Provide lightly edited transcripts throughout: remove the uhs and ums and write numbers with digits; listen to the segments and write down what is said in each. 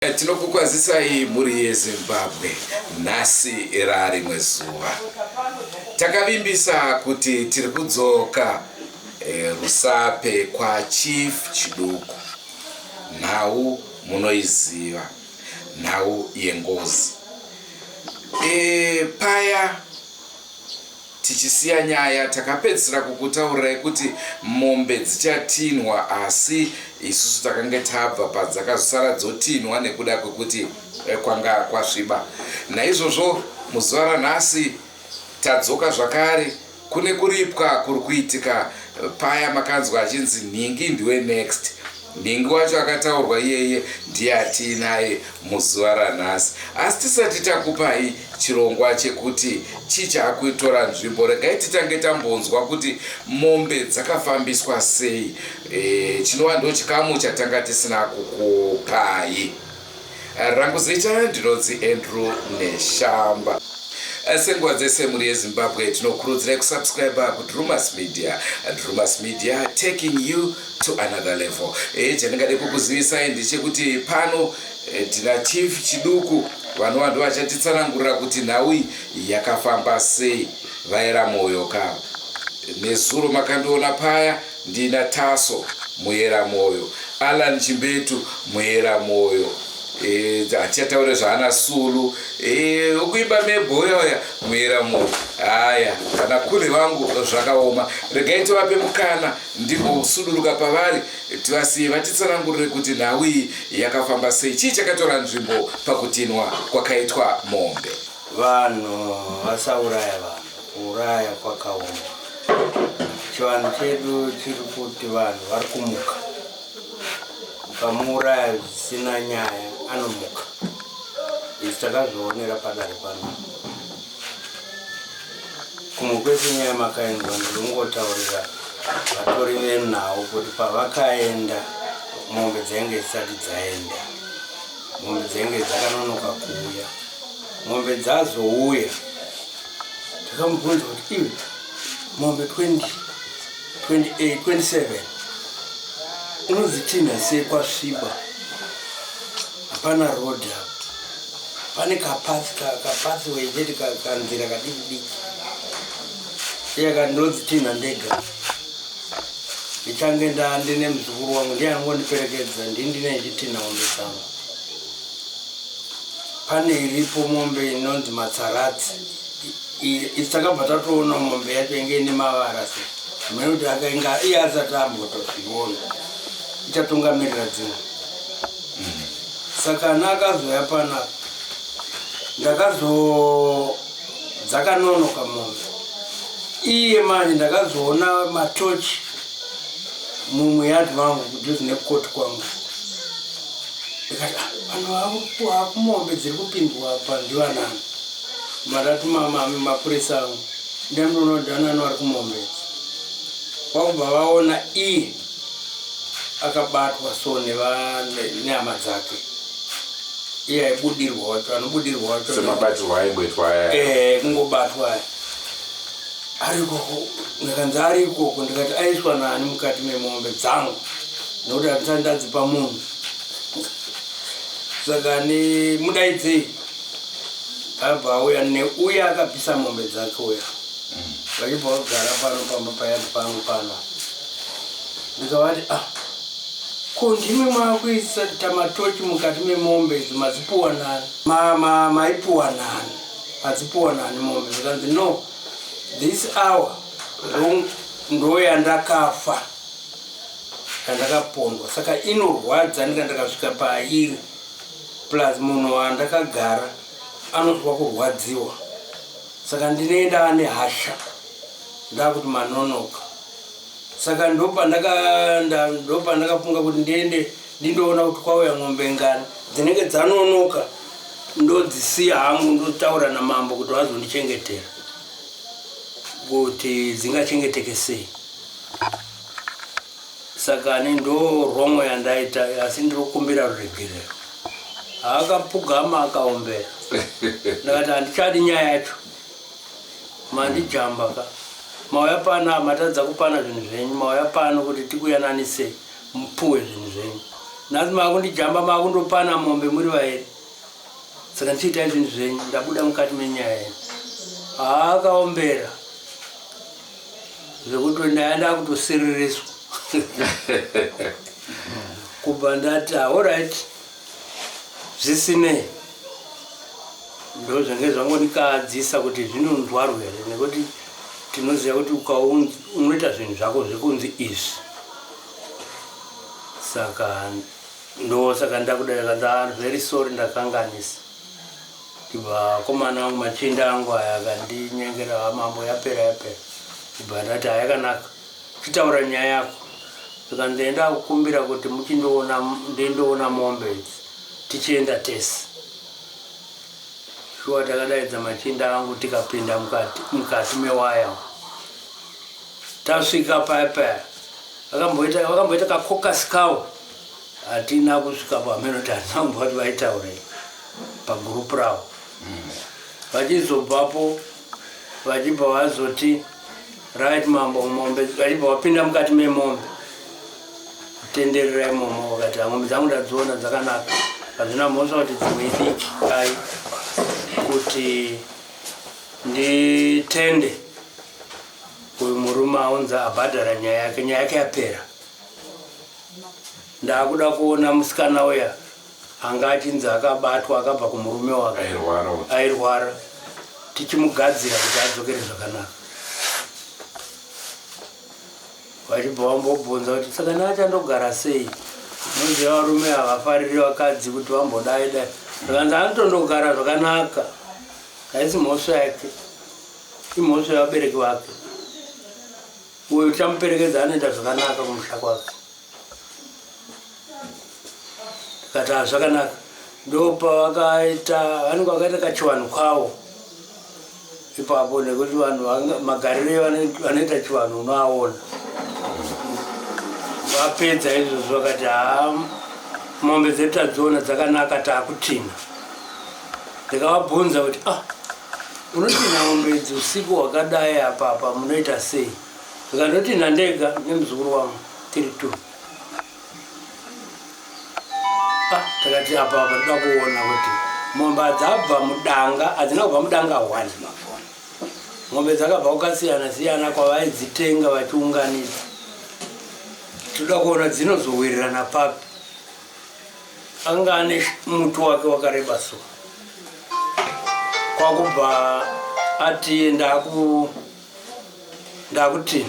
Tinokukwazisai mhuri yeZimbabwe, nhasi rarimwe zuva. Takavimbisa kuti tiri kudzoka Rusape kwaChief Chiduku. Nhau munoiziva, nhau yengozi. Paya Tichisiya nyaya takapedzisira kukutaurirai kuti mombe dzichatinhwa asi isusu takange tabva padzakazosara dzotinhwa nekuda kwekuti kwanga kwasviba. Naizvozvo muzuva ranhasi tadzoka zvakare kune kuripwa kuri kuitika paya makanzwa achinzi nhingi ndiwe next. Nhingi wacho akataurwa iyeye ndiye atiinaye muzuva ranhasi. Asi tisati takupai chirongwa chekuti chii chaakutora nzvimbo, regai titange tambonzwa kuti mombe dzakafambiswa sei, chinova ndo chikamu chatanga tisina kukupai. Rangu zita ndinonzi Andrew Neshamba. Senguva dzese mhuri yeZimbabwe tinokurudzirai kusubscribe kuDrumas Media. Drumas Media, taking you to another level. Chandingade kukuzivisai ndechekuti pano tina Chief Chiduku vanova ndo vachatitsanangurira kuti nhau iyi yakafamba sei. Vaera moyo ka. Nezuro makandiona paya ndina Taso Muyera Moyo, Alan Chimbetu Muyera Moyo, hatichataure zvaana Sulu, ukuimba mebhoya uya Muyera Moyo. Haya, kana kule vangu zvakaoma. Regai tivape mukana ndimbosuduruka pavari tivasiye vatitsanangurire kuti nhau iyi yakafamba sei, chii chakatora nzvimbo pakutinwa kwakaitwa mombe. Vanhu vasauraya vanhu, kuuraya kwakaoma. Chivanhu chedu chiri kuti vanhu vari kumuka. Ukamuuraya zvisina nyaya anomuka. Izvi takazvionera padare pano. Kumwe kwese nyaya makaendwa, ndinongotaurira vatori venhau kuti pavakaenda mombe dzainge dzisati dzaenda. Mombe dzainge dzakanonoka kuuya. Mombe dzazouya, takamubvunza kuti iwe mombe 20, 28, 27 unodzitinha sei kwasviba? Hapana road apa, pane kapathway chete, kanzira kadiki diki. Iye akati ndinodzitinha ndega, ndichange ndine muzukuru wangu, ndiye anongondiperekedza, ndini ndine ndichitinha mombe dzangu. Pane iripo mombe inonzi Matsaratsi. Isu takabva tatoona mombe yacho inge ine mavara se mene kuti akainga iye asati ambotozviona, ichatungamirira dzimwe. Saka ana akazouya panapa, ndakazo dzakanonoka mombe iye manje ndakazoona matochi mumuyadhi mangu kudhuze nekukoti kwangu. Ndikati, ah, vanhu vakumombe dziri kupindwa apa ndivanani? Matatuma mapurisa angu, ndandoona kuti anani vari kumombe idzi. Kwakubva vaona iye akabatwa so nehama dzake, iye aibudirwa wacho, anobudirwa wacho semabatirwo aimboitwa aya. Kungobatwa aya ari ikoko. Ndikanzi ari ikoko, ndikati aiswa nani mukati memombe dzangu? Nekuti handisati ndadzipa munhu, saka nemudaidzei. Abva auya neuya akabvisa mombe dzake uya, vachibva vagara pano pamba payadhi pangu pano. Ndikavati, ah, ko ndimi maakuisa tamatochi mukati memombe idzi, madzipuwa nani? Maipuwa nani? Madzipuwa nani mombe? Zvikanzi, no, this hour ndo yandakafa, yandakapondwa, saka inorwadza ndika ndakasvika pairi, plus munhu wandakagara anonzwa kurwadziwa, saka ndinoenda ane hasha, ndakuti manonoka. Saka ndopandakafunga kuti ndiende ndindoona kuti kwauya ng'ombe ngani dzinenge dzanonoka, ndodzisiya hangu, ndotaura namambo kuti vazondichengetera kuti dzingachengeteke sei. Saka ani ndo wrong yandaita, asi ndiri kukumbira ruregerero. Akapfugama akaombera. Ndakati handichadi nyaya yacho, mandijamba ka, mauya pano matadza kupana zvinhu zvenyu, mauya pano kuti tikuyananisei mupuwe zvinhu zvenyu. Nhasi makundijamba makundopana mombe muri vairi. Saka ndichiitai zvinhu zvenyu ndabuda mukati menyaya yenyu. Haakaombera zvekuti ndaya ndakutosiririswa. Kubva ndati alright zvisinei ndozvange zvangondikahadzisa kuti zvinonzwarwa here nekuti tinoziva kuti unoita zvinhu zvako zvekunzi izvi saka ndosaka ndakuda ndakanzi ah, very sorry ndakanganisa ndibva vakomana vangu machinda angu aya akandinyengera vamambo yapera yapera ndibva ndati hayakanaka chitaura nyaya yako zvikanzi enda kukumbira kuti muchindoona ndindoona mombe idzi tichienda tese shuwa takadaidza machinda angu tikapinda mukati, mukati mewaya tasvika paya paya vakamboita vakamboita kakokasi kawo hatina kusvika pameno kuti hatina kumboa kuti vaitaurei pagurupu ravo vachizobvapo vachibva vazoti right mambo mombe vachibva vapinda mukati memombe kutenderera imomo vakati mombe dzangu ndadziona dzakanaka hazvina mhosva kuti dzimwe idiki ai kuti nditende uyu murume aunza abhadhara nyaya yake nyaya yake yapera ndakuda kuona musikana uya anga achinzi akabatwa akabva kumurume wake airwara tichimugadzira kuti adzokere zvakanaka vachibva vambobvunza kuti saka naachandogara sei munoziva varume havafariri vakadzi kuti vambodai dai zvakanzi anotondogara zvakanaka haisi mhosva yake imhosva yevabereki vake uyo tichamuperekedza anoita zvakanaka kumusha kwake tikati ah, zvakanaka ndopavakaita vanenge vakaita kachivanhu kwavo ipapo nekuti vanhu magariro vanoita chivanhu unoaona vapedza izvozvo vakati haa mombe dzedu tadziona dzakanaka taakutinha ndikavabvunza kuti ah unotinha mombe idzi usiku hwakadai apa apa munoita sei ndikandotinha ndega nemuzukuru wangu tiri two ah, takati apa apa toda kuona kuti mombe adzabva mudanga hadzina kubva mudanga one mombe dzakabva kwakasiyana siyana kwavaidzitenga vachiunganidza toda kuona dzinozowirirana papi anga ane muti wake wakareba so kwakubva ati ndaku ndakutina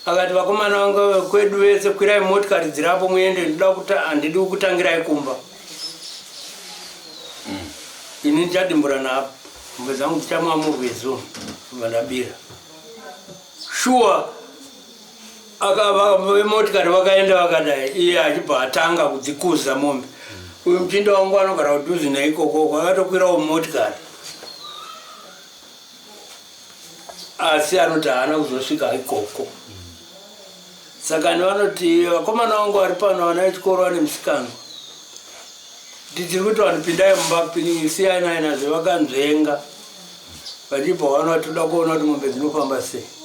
akati vakomana vangu vekwedu vese kwirai motikari dzirapo muende ndoda kuti handidi kutangirai kumba mm. ini ndichadimbura naapo mombe dzangu dzichamwa murwizi umu kubva ndabira shuwa vemotikari vakaenda vakadai iye achibva atanga kudzikuza mombe uyu muchinda wangu anogara kudhuze neikoko akatokwirawo motikari asi anoti haana kuzosvika ikoko saka vanoti vakomana vangu vari pano vana vechikoro vane musikanwa tiri kuti vanhu pindai mumba siyanai nazvo vakanzvenga vachibva vana toda kuona kuti mombe dzinofamba sei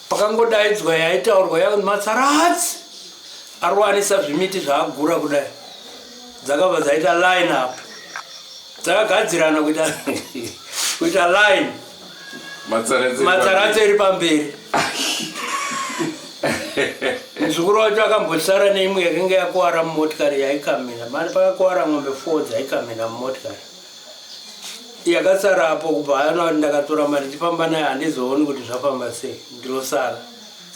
pakangodaidzwa yaitaurwa yakunzi matsaratsi arwanisa zvimiti zvaagura kudai dzakabva dzaita line up dzakagadzirana kuita kuita line matsaratsi iri pamberi muzukuru wacho akambosara neimwe yakanga yakuwara mumotikari yaikamina mari pakakuwara mombe four dzaikamina mumotikari yakasara apo kubva ayona kuti ndakatora mari ndichifamba nayo handizooni kuti zvafamba sei ndinosara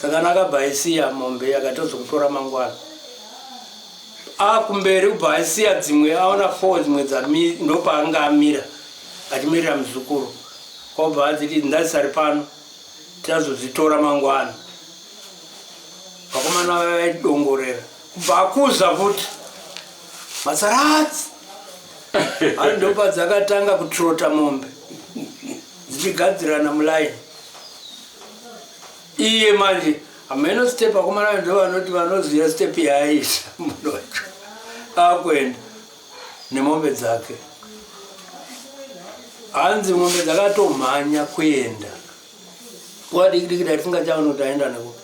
saka nakabva aisiya mombe yakatozokutora mangwana akumberi kubva aisiya dzimwe aona four dzimwe ndopaanga amira achimirira muzukuru kwabva adziti ndazisari pano tichazodzitora mangwana vakomana vaya vaidongorera kubva akuza futi matsaratsi ari ndopa dzakatanga kutrota mombe dzichigadzirana mulaini iye manje hameno step akomana ndo vanoti vanoziva step yaaisa munhu wacho akuenda nemombe dzake hanzi mombe dzakatomhanya kuenda wadikidikida tisingachaoni kuti aenda neko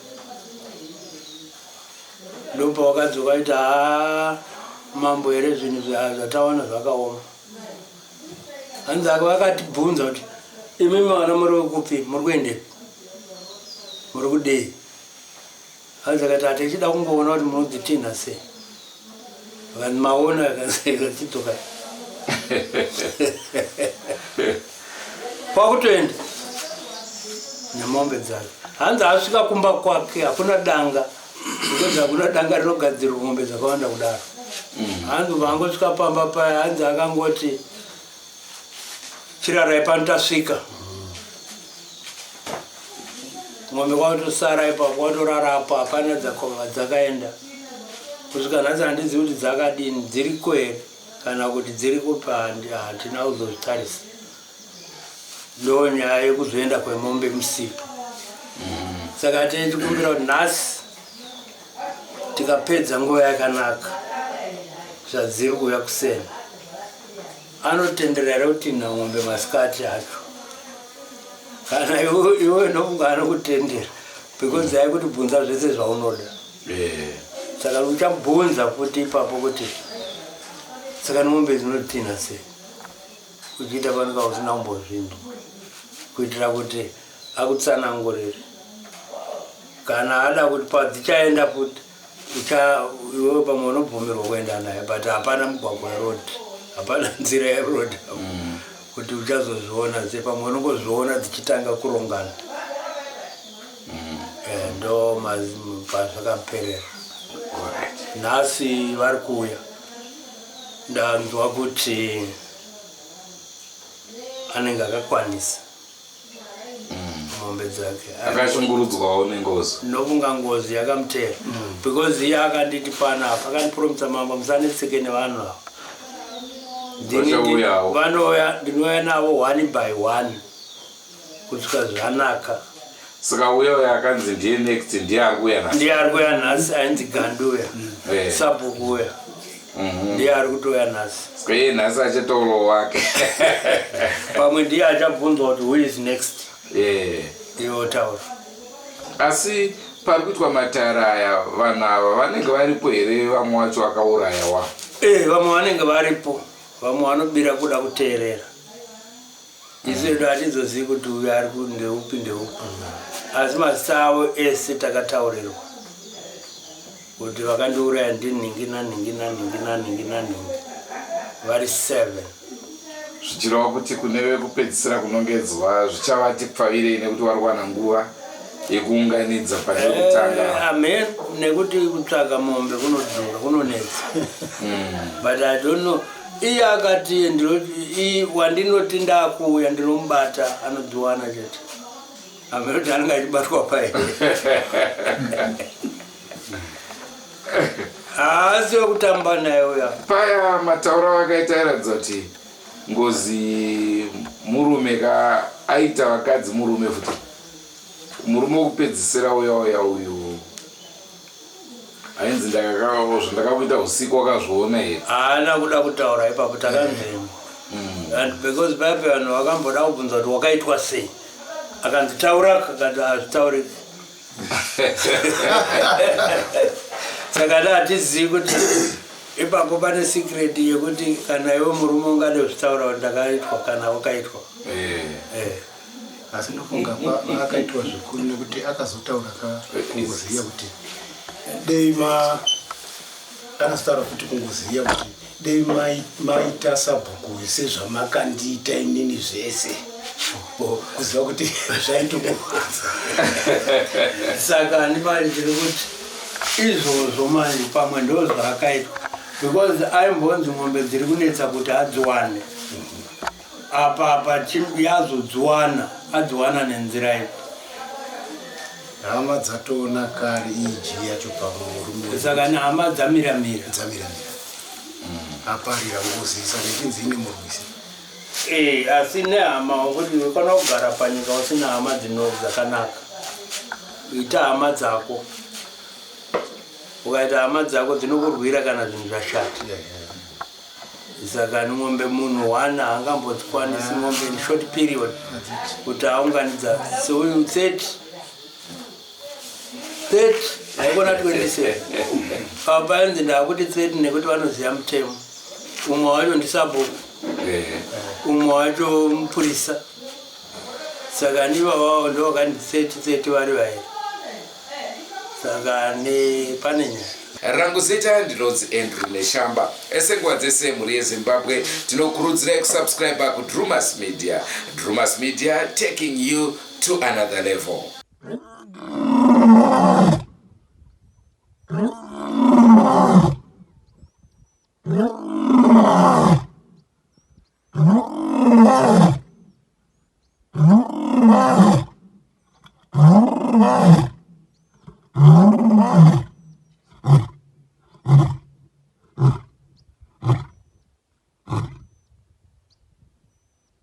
Ndopawakadzoka kuti haa mambo here zvinhu zvatawana zvakaoma. Hanzi aka vakatibvunza kuti imimi vana muri vekupi muri kuendepi muri kudei hanzi akati hatichida kungoona kuti munodzitinha sei vanhu maona akachidzoka kwakutoenda nemombe dzake hanzi asvika kumba kwake hakuna danga because hakuna danga rinogadzirwa mombe dzakawanda kudaro mm. hanzi vangosvika pamba paya hanzi akangoti chirarai pano tasvika mombe kwatosara ipapo kwatorara apo hapana dzakova dzakaenda kusvika nhasi handizivi kuti dzakadini dziriko here kana kuti dziri kupi handina kuzozvitarisa ndo nyaya yekuzoenda kwemombe musipo mm. saka tichikumbira kuti nhasi tikapedza nguva yakanaka zvadziri kuuya kuseni anotendera here kutinha mombe masikati acho kana iwe ndofunga anokutendera because aikuti bvunza zvese zvaunoda eh. saka uchabvunza futi ipapo kuti saka mombe dzinotinha sei uchiita panonga usina kumbozvinzwa kuitira kuti akutsanangurire kana ada kuti padzichaenda futi iwewe pamwe unobvumirwa kuenda naye but hapana mugwagwa road hapana nzira yeroad mm. kuti uchazozviona se pamwe unongozviona dzichitanga kurongana mm. eh, ndo pazvakaperera nhasi vari kuuya Ndanzwa kuti anenge akakwanisa mm. mombe dzake akashungurudzwawo nengozi ndofunga ngozi yakamutera mm. because iye akanditi panapa akandipromisa mambo musanetseke nevanhu ava vanouya ndinouya navo one by one kusvika zvanaka saka uya uya akanzi ndiye next ndiye ari kuuya nhasi ndiye ari kuuya nhasi ainzi gandu uya mm. eh. sabhuku uya mhm. ndiye ari kutouya nhasi saka iye nhasi achataurawo wake pamwe ndiye achabvunzwa kuti who is next eh. iye otaura asi pari kuitwa matare aya vanhu ava vanenge varipo here vamwe vacho vakauraya wa eh, vamwe vanenge varipo vamwe vanobira kuda kuteerera Isu hedu hatizozivi kuti uyu ari ndeupi ndeupi asi mazita avo ese takataurirwa kuti vakandiuraya ndinhingi nanhingi nanhingi nanhingi nanhingi vari seven zvichireva kuti kune vekupedzisira kunongedzwa zvichavati pfavirei nekuti vari kuwana nguva yekuunganidza pane kutanga eh, amen nekuti kutsvaga mombe kunodhura kunonetsa mm. but i don't know Iye akati wandinoti ndakuuya ndinomubata anodziwana chete. Hameno kuti anenge achibatwa pai. Haasi wekutamba naye uya. Paya matauro avakaita airatidza kuti ngozi murume ka aita vakadzi murume futi. Murume wekupedzisira uya uya uyu. Ainzi zvandakakuita usiku wakazviona here? Haana kuda kutaura ipapo takanzvengwa. Mm. And because paipe vanhu vakamboda kubvunza kuti wakaitwa sei. Akanzi taura akati hazvitauriki. Saka da hatizivi kuti ipapo pane secret yekuti kana iwe murume ungade kuzvitaura kuti ndakaitwa kana wakaitwa. Eh. Eh. Asi ndofunga akaitwa zvikuru nekuti akazotaura ka kungoziva kuti dei ma akazotaura futi kungoziva kuti dei maita sabhuku sezvamakandiita inini zvese kuziva kuti zvaitokurwadza saka ndimari tiri kuti izvozvo manje pamwe ndozvaakaitwa because aimbonzi mombe dziri kunetsa kuti adziwane Apa apa yazodziwana adziwana nenzira ipi? Hama dzatoona kare eg yacho pamurume. Saka nehama dzamira mira. Dzamira mira. Mm. Aparira ngozi saka ichinzi ine murwisi. Eh, asi nehama kuti ukona kugara panyika usina hama dzino dzakanaka. Ita hama dzako. Ukaita hama dzako dzinokurwira kana zvinhu zvashata. Yeah, yeah. Saka mombe munhu one haangambodzikwanisi mombe in short period kuti aunganidza seuyu 30 30. Haikona 27. Apa painzi ndakuti 30 nekuti vanoziva mutemo. Umwe wacho ndisabhuku. Umwe wacho mupurisa. Saka ndivavawo ndovakandi 30 30 vari vairi. Saka ne pane nyaya. Rangu zita ndinonzi Andrew Neshamba. Ese nguva dzese mhuri yeZimbabwe tinokurudzirai kusubscribe kuDrumas Media. Drumas Media taking you to another level.